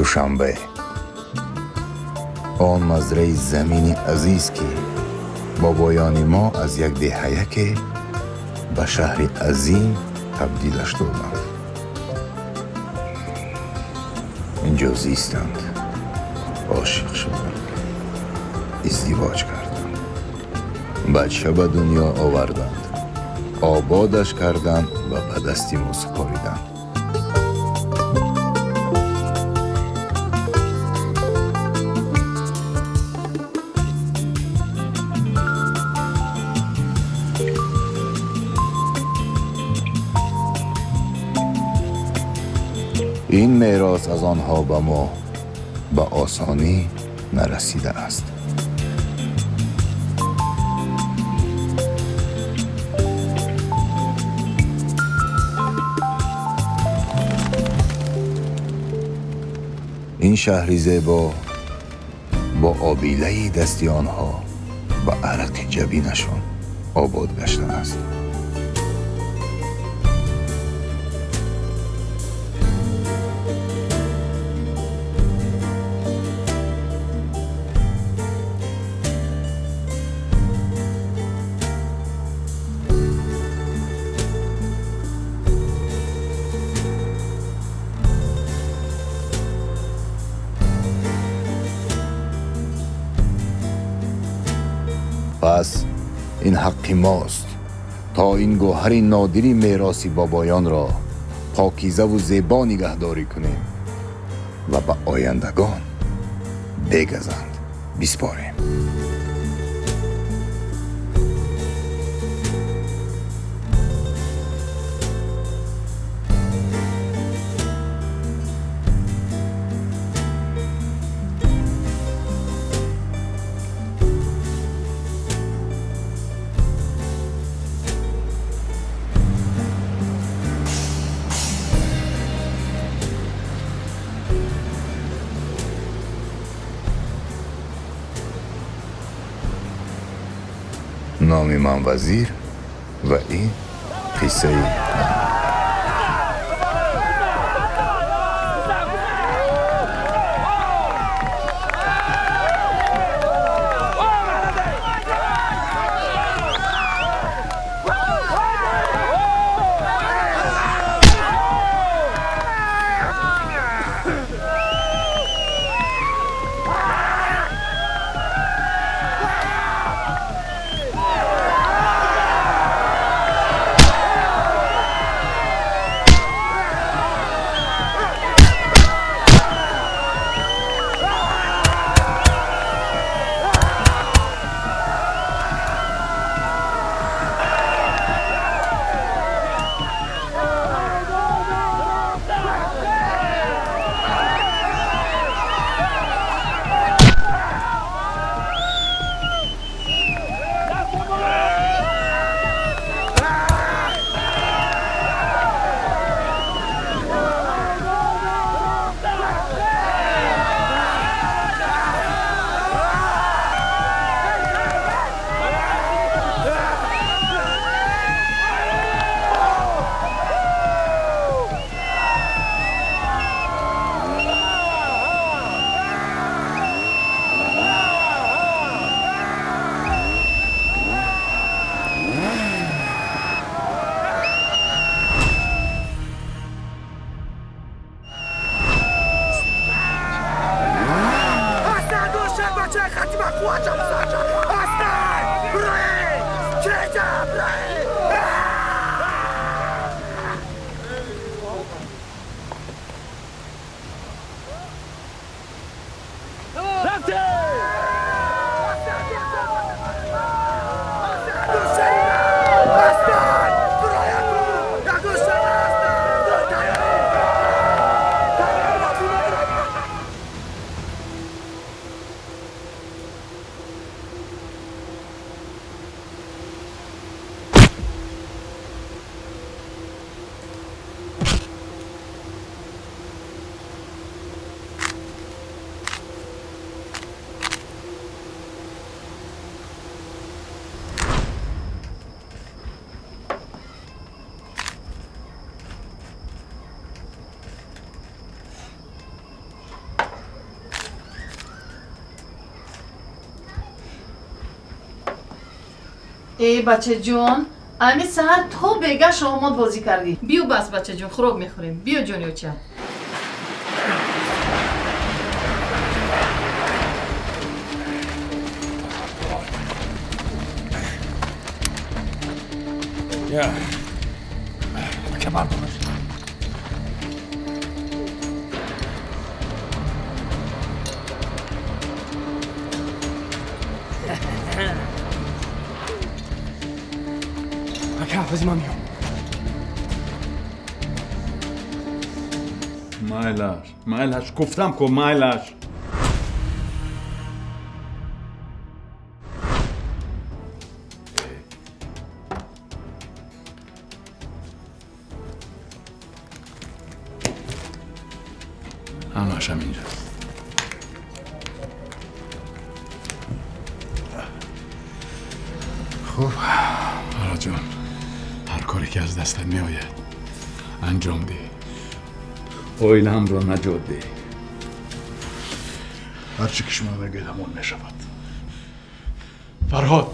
Душанбе, он мазраи замини азиз, ки бобоёни мо аз як деҳаяке ба шаҳри азим табдилаш доданд. Инҷо зистанд, ошиқ шуданд, издивоҷ карданд, бача ба дунё оварданд, ободаш карданд ва ба дасти мо супориданд. Ин мерос аз онҳо ба мо ба осонӣ нарасидааст. Ин шаҳри зебо бо обилаи дасти онҳо ба арақи ҷабинашон обод гаштааст. Пас ин ҳаққи мост то ин гӯҳари нодири мероси бобоёнро покизаву зебо нигаҳдорӣ кунем ва ба ояндагон бегазанд биспорем. Номи ман Вазир ва ин қиссаи ман. Э, бачаҷон, ами саҳар то бега шоҳмот бозӣ кардӣ. Биё, бас, бачаҷон, хӯрок мехӯрем. Биё, ҷони оча. Я. Камар дораш. Ака, бази ман миём. Майлаш, майлаш, гуфтам ку, майлаш. Ҳамааш ҳаминҷаст. Хуб. Фарҳод ҷон, ҳар коре ки аз дастат меояд, анҷом деҳ. Оилаамро наҷот деҳ. Ҳарчи ки шумо мегӯед, ҳамон мешавад. Фарҳод.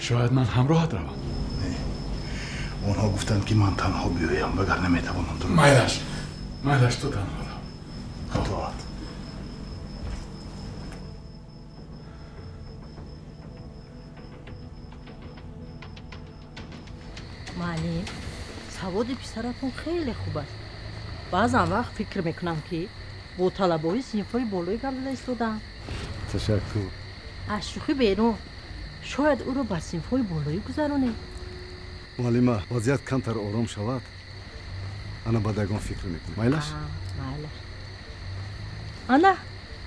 Шояд ман ҳамроҳат равам. Не, онҳо гуфтанд, ки ман танҳо биёям, вагарна метавонам туро. Майлаш, майлаш, ту танҳо рав. Итоат. Муаллим, саводи писаратон хеле хуб аст. Баъзан вақт фикр мекунам, ки бо талабаҳои синфҳои болоӣ гап зада истодаам. Ташаккур. Аз шӯхӣ берун, шояд ӯро ба синфҳои болоӣ гузаронем. Муаллима, вазъият камтар ором шавад, ана баъд ягон фикр мекунем, майлаш? Майлаш. Ана,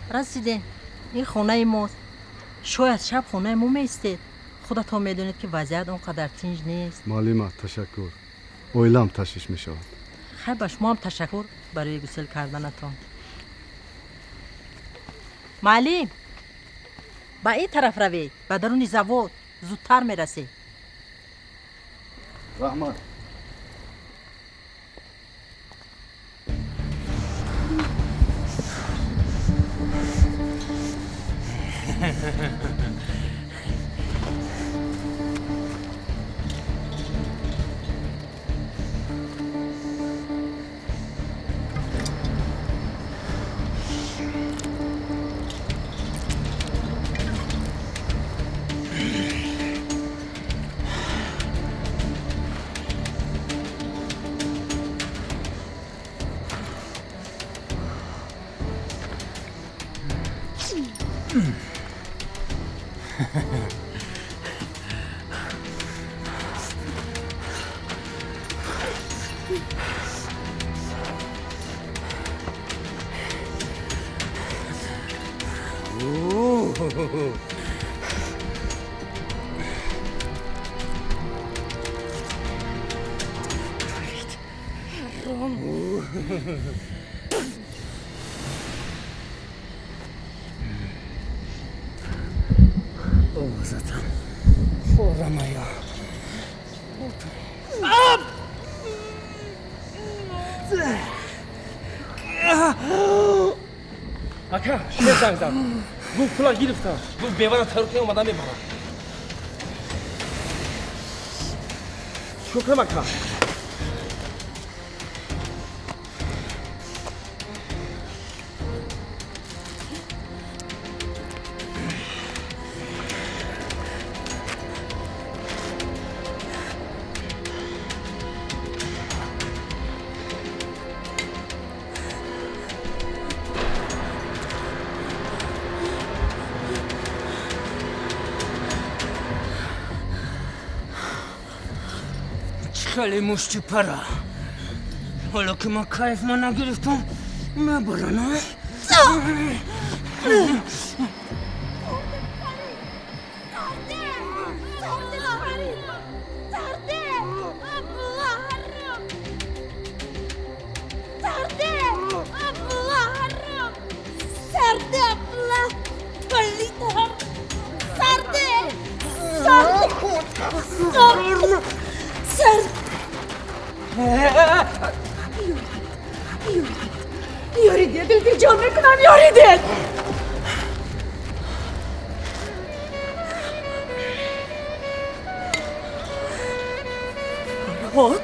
расидем. Ин хонаи мост. Шояд шаб хонаи мо меистед. Худатон медонед, ки вазъият он қадар тинҷ нест. Муаллима, ташаккур. Оилаам ташвиш мешавад. Хай, ба шумоам ташаккур барои гусел карданатон. Муаллим, ба ин тараф равед, ба даруни завод зудтар мерасед. Раҳмат. Овозатам хорамая. Ака, шер занг зад, гуфт, пула гирифтам, гуфт, бевара тайёр кунем, омадан мебарам. Чикор кунам, ака? Хеле мушти пара. Ҳоло ки ман кайф ма нагирифтам, мебарана. Ёри диҳед, илтиҷо мекунам, ёри диҳед. Фарҳод?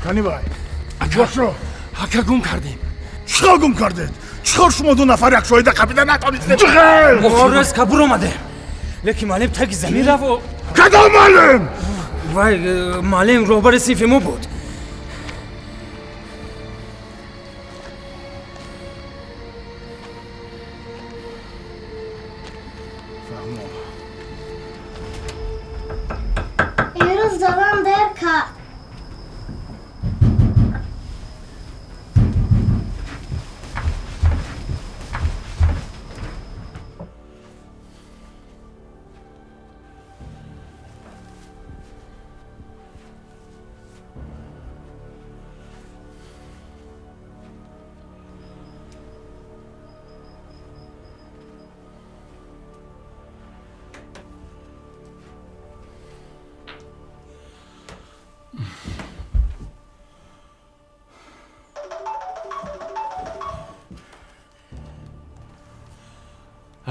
Канивай, ҷошо. Ака, гум кардем. Чӣ гум кардед? Чӣ шумо ду нафар як шоҳида қапида натонистед? Ҷиғел! Мо рӯз кабур омадем. Лекин муаллим таги замин рафт. Кадом муаллим? Вай, муаллим роҳбари синфи мо буд. Имрӯз додам дер кард.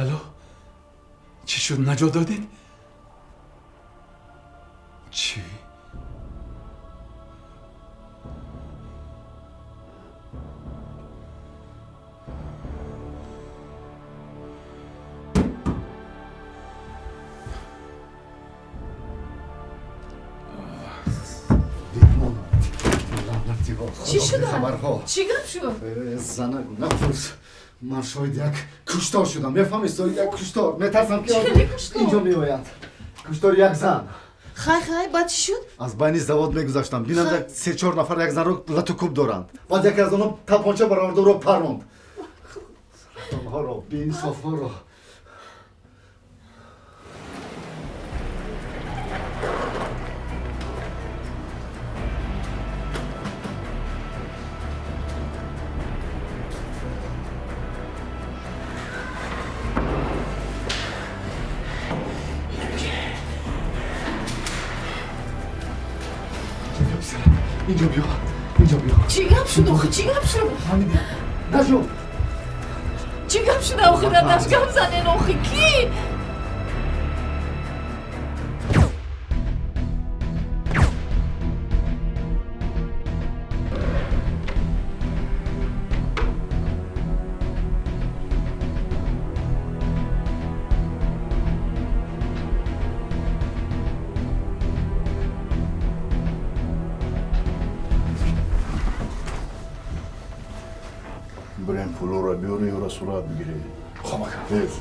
Алло, чӣ шуд, наҷот додед? Чӣ? Чӣ шуда? Хабарҳо. Чӣ гап шуд? Занагу напурс. Ман шоҳиди як куштор шудам. Мефаҳмӣ, соҳиди як куштор. Метарсам ки инҷо меоянд. Куштори як зан. Хай, хай, баъд чӣ шуд? Аз байни завод мегузаштам. Бинам, як се-чор нафар як занро лату кӯб доранд. Баъд яке аз онҳо тапонча бароварда, ӯро паронд. Онҳоро, беинсофҳоро. Инҷо биё, инҷо биё. Чӣ гап шуд охи? Чӣ гап шуд? Фаҳмидӣ? Наҷо. Чӣ гап шуд охи? Дадаш, гап занен охи, кӣ? Бирем, пулоро биёри, ёра сурат бигирӣ. Хоб, ака. Тез.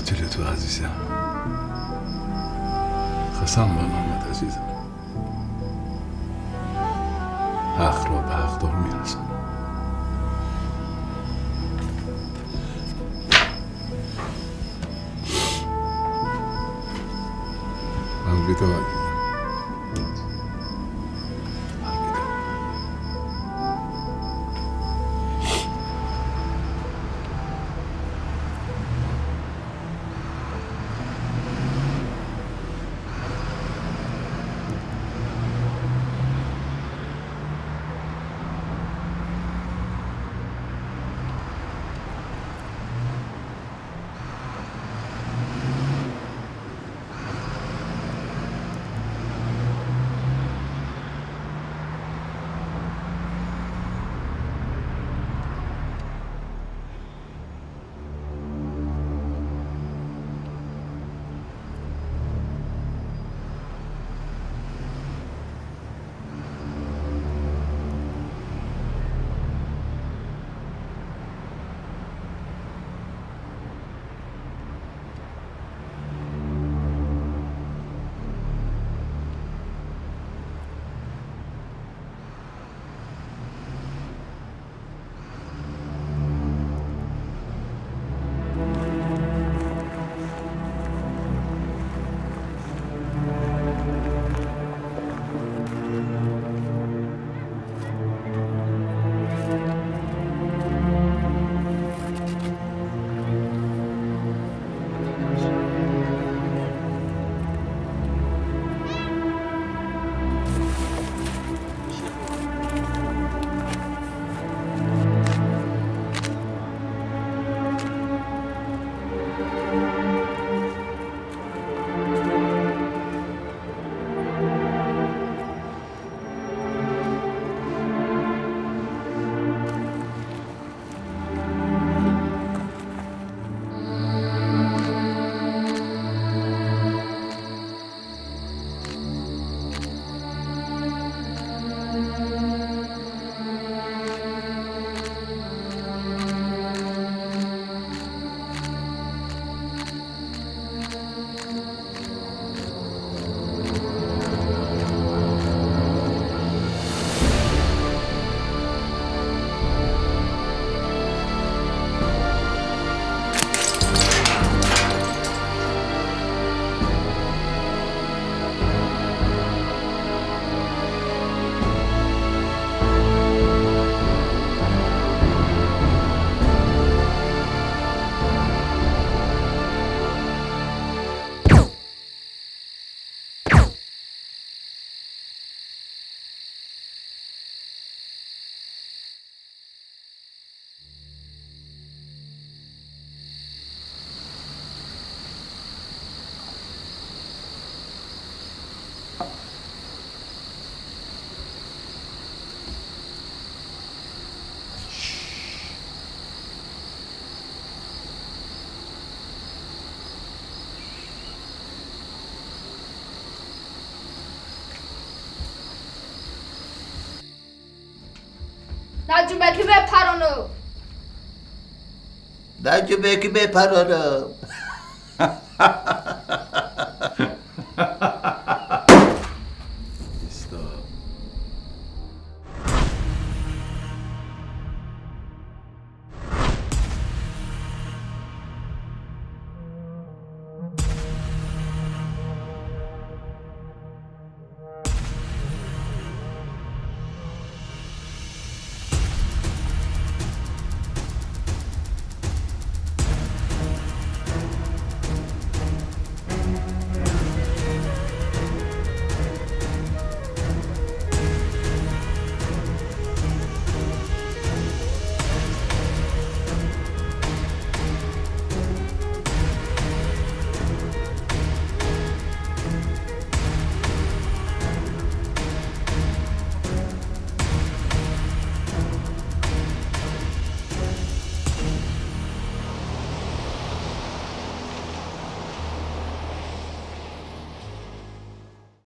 قاتل تو عزیزم. قسم به نامت عزیزم، حق را به حقدار میرسم. الوداع عزیزم. نجومکی بپرانو. نجومکی بپرانو.